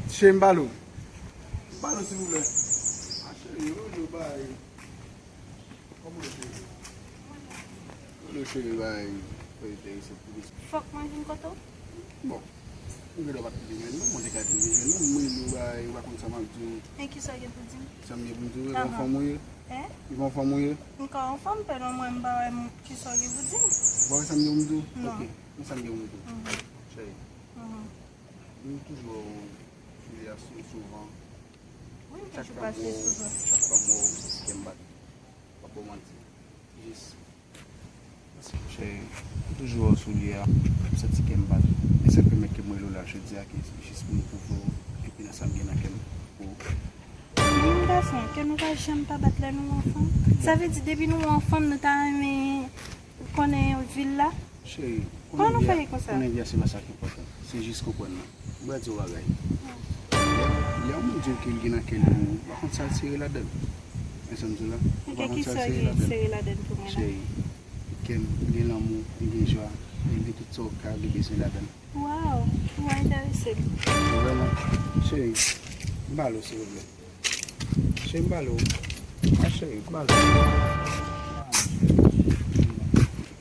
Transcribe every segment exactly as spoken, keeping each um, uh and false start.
Cheri, m ba l ou. M ba l ou, silvouplè. A, cheri, yo, yo, bay. Kòman w ye, cheri? Yo, cheri, bay. Fòk mwen vin kote w? Bon. Ou gen dwa pa t vin jwenn mwen, mwen te ka vin jwenn ou, mwen, yo, bay, ou pa konn sa m ap di w. E kisa w gen pou di m? Sa m gen pou m di w, e yon fanm ou ye? Hein? E yon fanm ou ye? M ka yon fanm, pèdan mwen, m pa wè m, kisa w gen pou di m? Ou pa wè sa m gen pou m di w? Non. Ok. Men sa m gen pou m di w. Mhm. Cheri, mhm, m toujou wè w sou li a sou, souvan. Wi, m toujou pase souvan. Chak fwa m wè w, chak fwa m wè w, m santi kè m bat. M p ap ba w manti. Jis, cheri, m toujou wè w sou li a, m santi kè m bat. E sa k pèmèt ke m rele w la jodi a, ke jis pou m pwouve w, epi nan sa m gen nan kè m pou ou. Menm gason, ke nou pa janm pa bat lè nou anfan. Sa vle di, depi nou anfan, nou ta renmen konnen vil la? Cheri, konnen vi a, konnen vi a se pa sa ki enpòtan. Se jis konprann nan. Mwen di w bagay. Lè, lè yon moun di w ke l gen nan kè l pou ou, ou pa konn sa l sere ladan l. Men sa m di w la, ou pa konn sa l sere ladan l. Cheri, kè m gen lanmou, li gen jwa, li gen tout sa w ka gen bezwen ladan l. Waw, ou enterese m. Vrèman, cheri, m ba l ou, silvouplè. Cheri, m pale w. A, cheri, m pale w.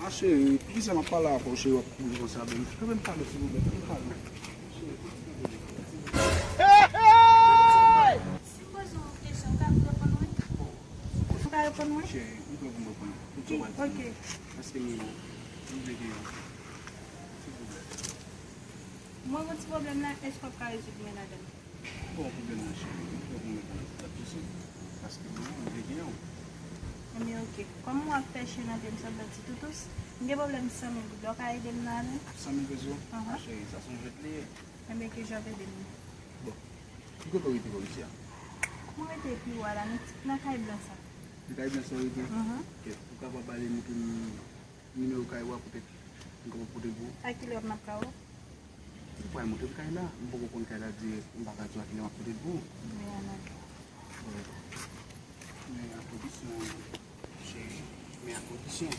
A, cheri, poukisa m ap pale avè w, cheri, w ap kouri konsa menm? Kanpe m pale w, silvouplè, kanpe m pale w. Cheri, poukisa m ap pale w? Si m poze w yon kesyon, w ka reponn mwen? Ou ka reponn mwen? Cheri, m prè pou m reponn tout sa w pral di m. Ok. Paske m renmen w. M vle gen w. Silvouplè. Mwen gen yon ti pwoblèm la, èske w ap ka rezoud mwen ladan l? Bon, pwoblèm nan, cheri, m pran pou mwen konn tout sousi, paske mwen, m vle gen w. Ebyen, ok. Kòm w ap fè chen nan pye m sanble ti toutous, m gen pwoblèm san mil goud la, w ka ede m nan avè l? San mil peso? Ahan. A, cheri, sa se yon jwèt li ye. Ebyen, ke jan w ap ede m nan? Bon. Ki kote w rete kòm isi a? Mwen rete pi wo a la, nan ti, nan kay blan sa. Nan kay blan sa w rete? Ahan. Ok. Ou kapab ba m nimewo kay ou a poutèt m kapab pote l pou ou? A kilè w ap ka wè? Ou pral montre m kay la. M poko konn kay la dirèk. M pa ka di w a kilè m ap pote l pou ou. Wi, ann ale. Wi. Men a kondisyon, cheri. Men a kondisyon.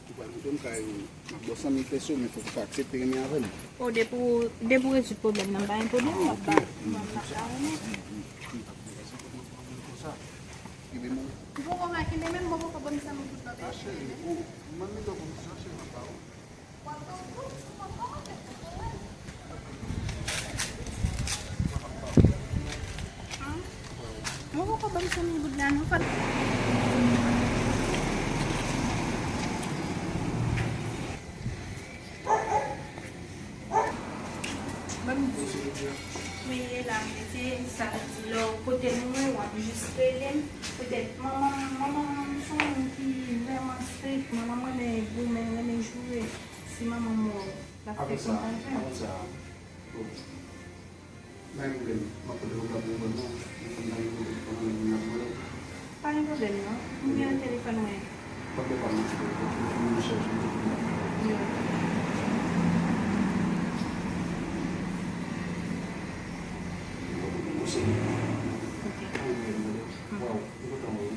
Ou pral montre m kay ou. M ap ba w san mil peso, men fòk ou ka aksepte renmen avè m. O, depi w, depi w rezoud pwoblèm nan, m pa gen pwoblèm, m ap ba, m ap ba w renmen. M p ap fè rezon pou mwen pran moun konsa. Kenbe men. M poko ka kenbe men, m poko ban m san mil goud nan men. A, cheri, ou, m ban m nimewo kondisyon, cheri, m ap ba ou. Mwen poko ban m san mil goud la non, fò. Ban m di w. Men e la m rete, sa vle di lè w kote nou ye, w ap jis rele m. Petèt manman m, manman m se yon moun ki vrèman strik, manman m renmen goumen, renmen joure. Si manman m wè w, l ap fè kontan avè w. Apre sa, apre sa, bon. Pa gen pwoblèm. M ap pote kòb la pou ou, non. Mwen konn pa gen pwoblèm, kòman mwen vin ap pran. Pa gen pwoblèm, non. Nimewo telefòn mwen. M ap ba w nimewo telefòn mwen, chèche nimewo telefòn mwen. Nimewo. Ok. Waw, m kontan wè w.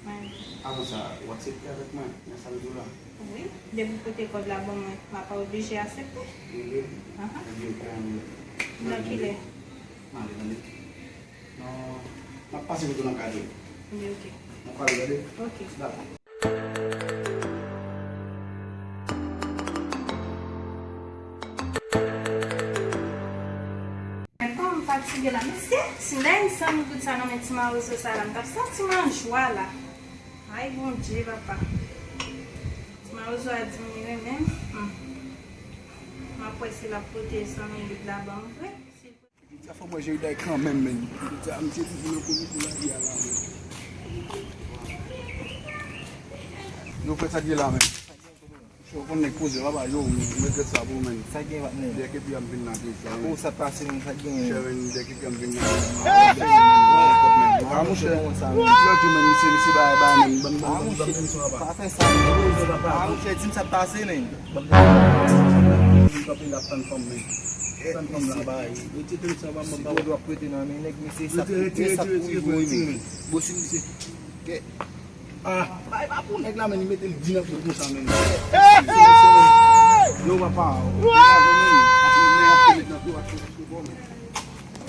Mwen. Avan sa, w aksepte avèk mwen nan sa m di w la? Wi, depi w pote kòb la ban mwen, m a pa oblije aksepte. Wi, wi. Ahan. Ebyen, kòman nou ye? Nan kilè? M ale, tande. Non, m ap pase kote w nan kad ou. Ebyen, ok. M ap pale, tande. Ok. Dakò. Men kòman m fatige la, mesye, si m ta jwenn san mil goud sa nan men ti mawozo sa la, m t ap santi m an jwa la. Ay, Bondye, papa. Ti mawozo a di m li renmen m. Hmm. M ap wè si l ap pote san mil goud la ban m vre. Jodi a fò m wè Jerida kanmenm, men. Jodi a, misye toujou nan kou li pou lavi a la, men. Yo, fè sa k ye la, men. Yo konn nèg poze, papa, yo, m regrèt sa pou ou, men. Sa gen, patnè? Dèyè ke pi a m vin nan deja, men. Pou sa pase, men, sa gen? Chè, men, dèyè ke pi a m vin nan. Ah, monchè. Lòt jou, men, misye, misye, bay, bay, men, ban, ban, ban, ban, pa fè sa, men. Ah, monchè, di m sa pase, men. Ban m kanpe la, tann fanm, men. Tann fanm la, bay. Rete tann sa, ban m, ban m. Si w ap prete nan men nèg, men se sa, se sa pou rive, men. Bon, si misye. Ah, bay pa pou nèg la, men, li mete l di nan kou konsa, men. Yo, papa.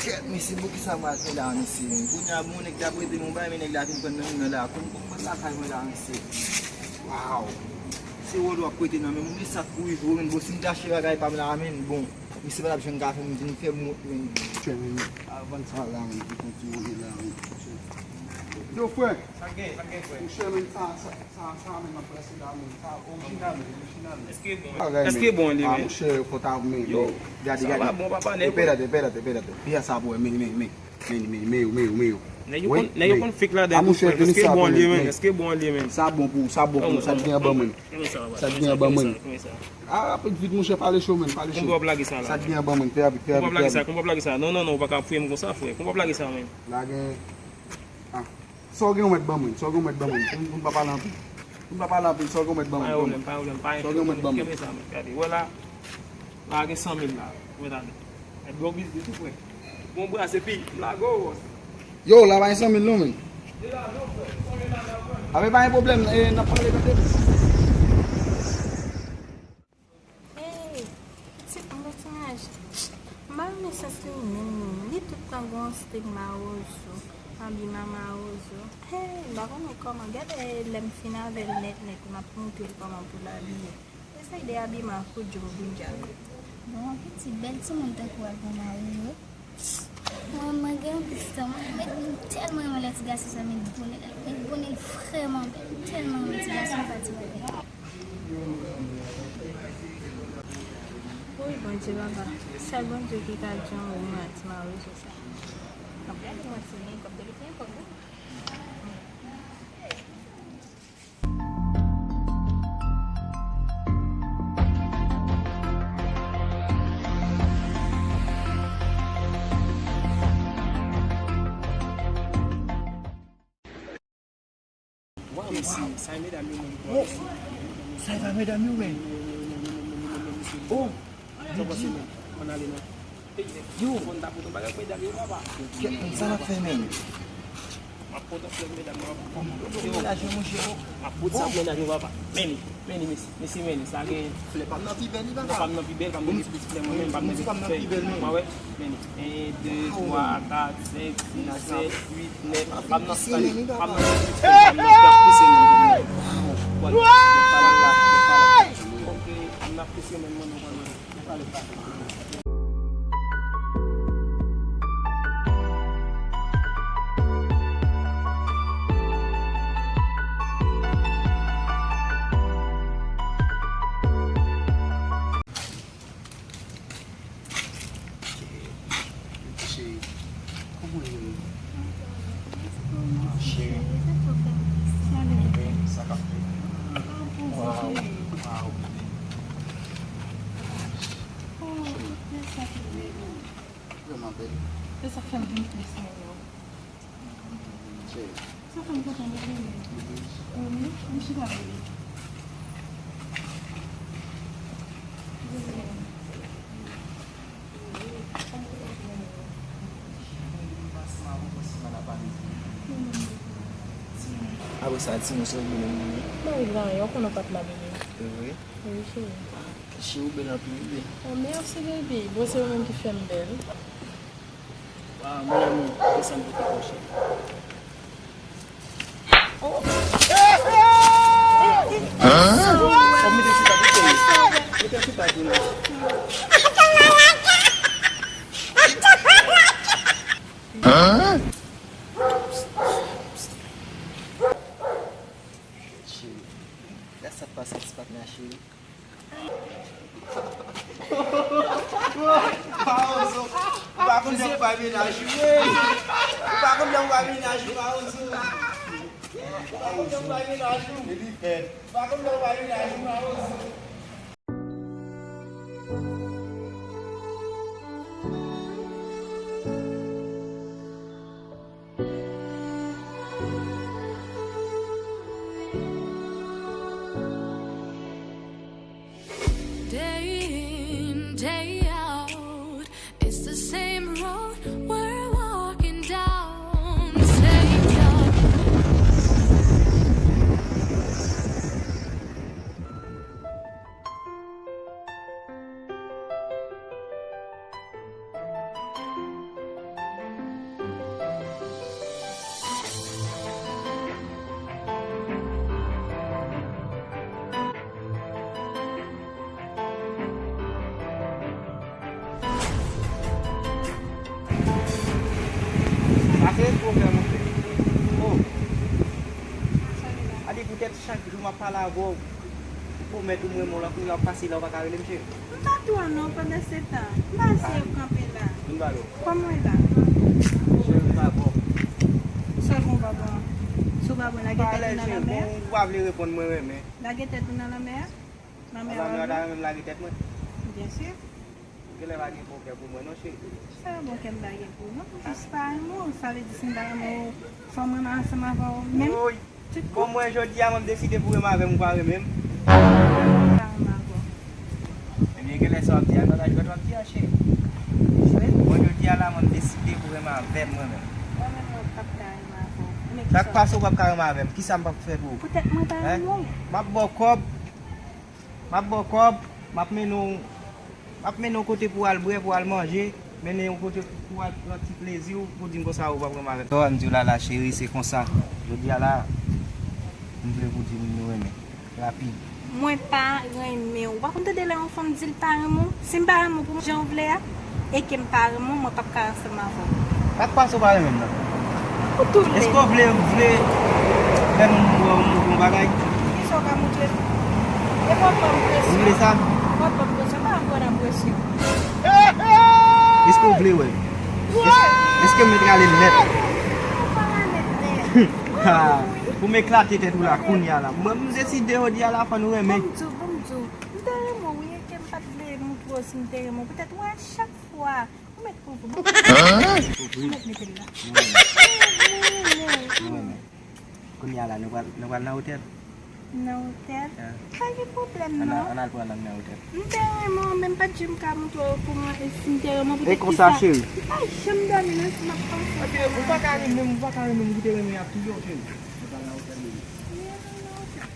Kèt, mesye, bon, kisa m pral fè la, mesye? Kounye a, bon, nèg la prete m yon bagay, men nèg la vin pran nan men mwen la. Kòm, kòm mwen lakay mwen la, mesye. Waw! Se wòl w ap prete nan men mwen, men sa k pou rive w, men bon, si m te achte bagay pa m la, men bon, mesye pa t ap janm ka fè m vin fè m wont, men. Chè, men, avan sa la, men, pou kontinye la, men. Yo, frè! Sa k gen, sa k gen, frè? Monchè, men, sa, sa, Sa, sa menm ap prese la menm. Sa orijinal menm, orijinal menm. Èske bon? Bagay, èske men, bon li ah, menm? Monchè, yo fò ta men, yo, men, gade, sa gade. Pa bon, papa, nèg. Epè la, epè la, epè la. Piya sa pou wè, men, men, men. Men, men, men yo, men yo, men yo. Nèg yo konn, nèg yo konn fake la, ah, dan monchè, tou, frè. Vini sa pou mwen, men. Èske bon li menm? Èske bon li menm? Sa bon pou, sa bon pou, sa gen anba mwen. Sa gen anba mwen. Ah, rapid vit, monchè, pale cho, men, pale cho. Konbwa ap lage sa la. Sa gen anba mwen, fè rapid, fè rapid, fè rapid. Konbwa ap lage sa, konbwa ap lage sa. Non, non, non, ou pa ka fouye m konsa, frè. Konbwa ap lage sa, men. Lage. Ah. Sa w gen w mèt ban mwen, sa w gen w mèt ban mwen. Pou, pou n pa pale anpil. Pou n pa pale anpil, sa w gen w mèt ban mwen. Pa gen pwoblèm, pa gen pwoblèm, pa gen pwoblèm. Kenbe sa, men. Gade, wè la, la gen san mil la. Wè tande. Mèt bon biznis tou, frè. Bon bras, epi m lage w. Yo, la pa gen san mil non, men. Li la non, frè. San mil la, la, frè. Ape pa gen pwoblèm, e, n ap pale tande. Hey, pitit mwen, ti naj. M pa renmen sans li menm, menm. Li tout tan gon stigma mawozo, abiman mawozo. Hey, m pa konnen kòman. Gade lè m fin avè l nèt, nèt, m ap montre l kòman pou l abiye. Eseye de abiman ak kout je pou vin djab. Bon, pitit, bèl timoun tankou w ap gen mari, wi. Mwen, mwen gen yon pitit, mwen, mwen tèlman renmen lè ti gason sa met bonè, met bonè l vrèman bèl. Mwen tèlman renmen ti gason sa, ti bèl. Wi, Bondye, papa. Sèl Bondye ki ka di yon wi nan ti mawozo sa. Anpil mwen ti nèg, kòb de li gen kòb, wi. Waw, mesye, sa e medam yo, mwen. Oh! Sa e pa medam yo, men. Oh! Yo di. Ann ale non. Yo! Fò n ta pote yon bagay pou medam yo, papa. Kèt, men sa n ap fè, men? M ap pote flè pou medam yo, papa. Kòm yo pou menaj yo, monchè, oh. M ap pote sa pou medam yo, papa. Men, men, mesye, mesye, men, sa gen flè pa m nan pi bèl, li, papa. Flè pa m nan pi bèl, pa m nan gen plis flè mwen menm, pa m nan gen plis flè. Mwen wè, men, en, de, twa, kat, senk, sis, sèt, uit, nèf, pa m nan, pa m nan gen plis flè, pa m nan gen plis flè, men. Waw! Ok, m nan plis flè, men, mwen, mwen, mwen. Cheri, kòman w ye? Ah, cheri. Sa k ap fèt? Waw, waw, bebe. Cheri. Vrèman bèl. Se sa k fè m vin plis renmen w. Cheri. Sa fè m kontan, bebe. Wi, m chita, bebe. Bebe. Apre sa, timoun, se ou menm li ye? Mwen, ou konnen w pa t la, bebe. Se vre? Wi, cheri. Cheri, ou bèl anpil, wi. Oh, mèsi, baby. Bon, se ou menm ki fè m bèl. Waw, mon amour, desann pou ti kòchè. Oh. Hein? Fò m mete sou pa pou tèl. Mete sou pa pou nou. Hein? Cheri, gad sa k pase ti patnè a, cheri. Mawozo, ou pa konn jan ou bay mennaj ou, wi. Ou pa konn jan ou bay mennaj ou, Mawozo. Ou pa konn jan ou bay mennaj ou. Ou pa konn jan ou bay mennaj ou, Mawozo. Day in, day out, it's the same road we're walking down, same dark. Gen pwoblèm, monchè. Oh. A di poutèt chak jou m ap pale avè w, ou pwomèt ou m renmen w la, kounye a w ap pase la, ou pa ka rele m, cheri. M pa twa non, pandan se tan. M pa eseye kanpe la. Vin pale w. Kòman w ye la? Cheri, m pa bon. Sa w bon pa bon? Si w pa bon, lage tèt ou nan lanmè a. Bon, ou pa vle reponn mwen renmen. Lage tèt ou nan lanmè a. Lanmè a pa vle. Lanmè a ta renmen m lage tèt mwen? Byen si. Ou genlè pa gen bon kè pou mwen non, cheri. Sa bon kè m pa gen pou ou non. M jis pa renmen w. Sa vle di si m pa renmen w, fò m renmen ansanm avè w menm? Woy. Bon, mwen jodi a mwen deside pou renmen avè m, ou pa renmen m. M pa renmen avè w. Ebyen, genlè sa w ap di a, nan laj mwen w ap di a, cheri. Bon, jodi a la mwen deside pou renmen avè m mwen menm. Mwen menm mwen p ap ka renmen avè w. Men kisa w ap fè? Sa k pase w p ap ka renmen avè m? Kisa m p ap fè pou ou? Poutèt mwen pa renmen w. M ap ba w kòb. M ap ba w kòb, m ap mennen w, m ap mennen w kote pou w al bwè, pou w al manje, mennen w kote pou w al pran ti plezi w, pou w di m konsa ou p ap renmen avè m. Sa w di w la la, cheri, se konsa. Jodi a la, m vle pou w di m nou renmen. Rapid. Mwen pa renmen w. Ou pa konn tande lè yon fanm di l pa renmen w? Si m pa renmen w pou jan w vle a, e ke m pa renmen w, mwen p ap ka ansanm avè w. Sa k pase w pa renmen m nan? Ou tou vle. Èske w vle, vle lè nou wè w montre yon bagay? Kisa w ka montre m? E pa w pa m presyon. Ou vle sa? Pa w pa m presyon, pa antre nan presyon. Èske w vle wè? Èske, èske m mèt rale l nèt? Non, pa rale l nèt. Ha, pou m eklate tèt ou la kounye a la. Mwen, m deside jodi a la fò nou renmen. Bon, m di w, bon, m di w. M te renmen w, wi, e ke m pa t vle montre w si m te renmen w. Petèt, wè, chak fwa. Ou mèt pran pou mwen. Ou mèt mete l la. Mwen renmen. Mwen renmen. Kounye a la, nou pral, nou pral nan otèl? Nan otèl? Pa gen pwoblèm non. Ann al pran lang nan otèl. M te renmen w, men m pa t janm ka montre w kòman e si m te renmen w. E konsa, cheri? M pa janm dòmi nan si m ap panse. Ou pa ka renmen m, ou pa ka renmen m, ou te renmen ap touye w, cheri. Nou pral nan otèl, bebe. Wi, nou nan otèl.